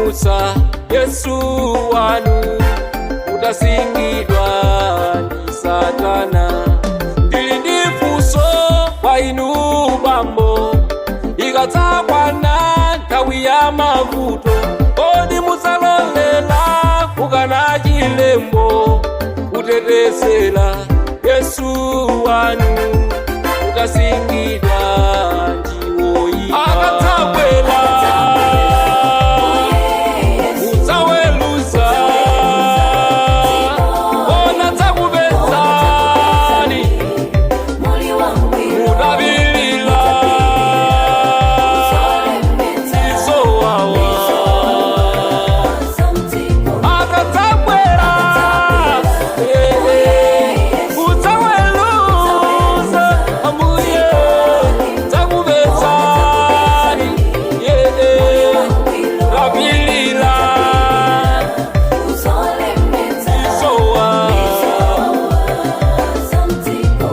Kupulumutsa Yesu wanu utasingidwa ndi Satana. Ndili ndi funso kwa inu bambo, ikadzakwana nthawi ya mavuto, kodi mudzalolela kukana chilembo kutetezera Yesu wanu utasingidwa ndiwoyipa? Akadzabwera udzaweluza, ona dzakupezani Muli wangwiro, mutapilira izowawa. Zamdziko. Akadzabwera udzaweluza, ambuye dzakupezani mutapilira Uzolemetsa, izowa zamdziko.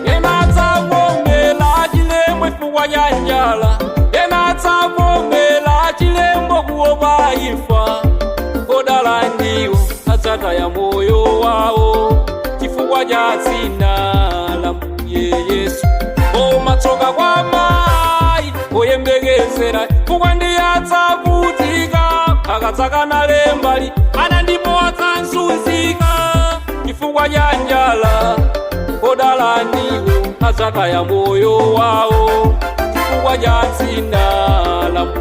Ena adzavomera chilembo chifukwa cha njala, ena adzavomera chilembo kuopa imfa. Odala ndiwo adzataya moyo wawo chifukwa cha dzina la Mbuye Yesu. Koma tsoka kwa mayi oyembekezera, chifukwa ndiye adzavutika akadzakana lembali ana, ndipo adzazunzika chifukwa cha njala. Odala ndiwo adzataya moyo wawo chifukwa cha dzina la Mbuye.